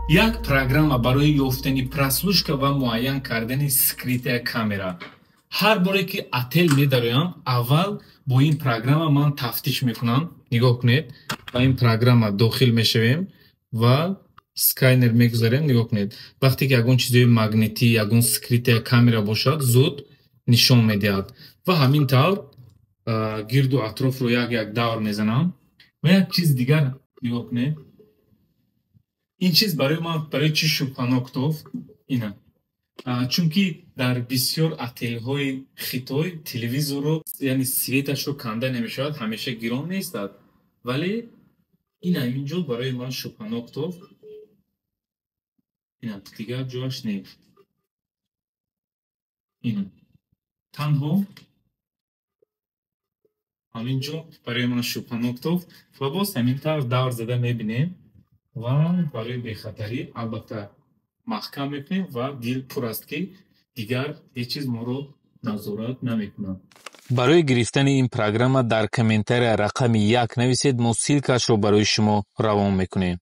Як программа барои ёфтани прослушка ва муайян кардани скрытая камера. Ҳар боре ки отел медароям, аввал бо ин программа ман тафтиш мекунам. Нигоҳ кунед, ба ин программа дохил мешавем ва сканер мегузарем. Нигоҳ кунед, вақте ки ягон чизои магнитӣ, ягон скрытая камера бошад, зуд нишон медиҳад. Ва ҳамин тавр гирду атрофро як як давр мезанам. Ва як чизи дигар нигоҳ кунед, ин чиз барои ман барои чӣ шубҳанок тофт? Ина, чунки дар бисёр отелҳои Хитой телевизорро, яъне светашро канда намешавад, ҳамеша гирон меистад. Вале ин ҳамин ҷо барои ман шубҳанок тофт. Ина, дигар ҷояш не, ина, танҳо ҳамин ҷо барои ман шубҳанок тофт. Ва боз ҳамин тавр давр зада мебинем ва барои бехатарӣ, албатта, маҳкам мекунем ва дил пур аст, ки дигар ҳеҷ чиз моро назорат намекунад. Барои гирифтани ин программа дар комментария рақами 1 нависед, мо ссылкаашро барои шумо равон мекунем.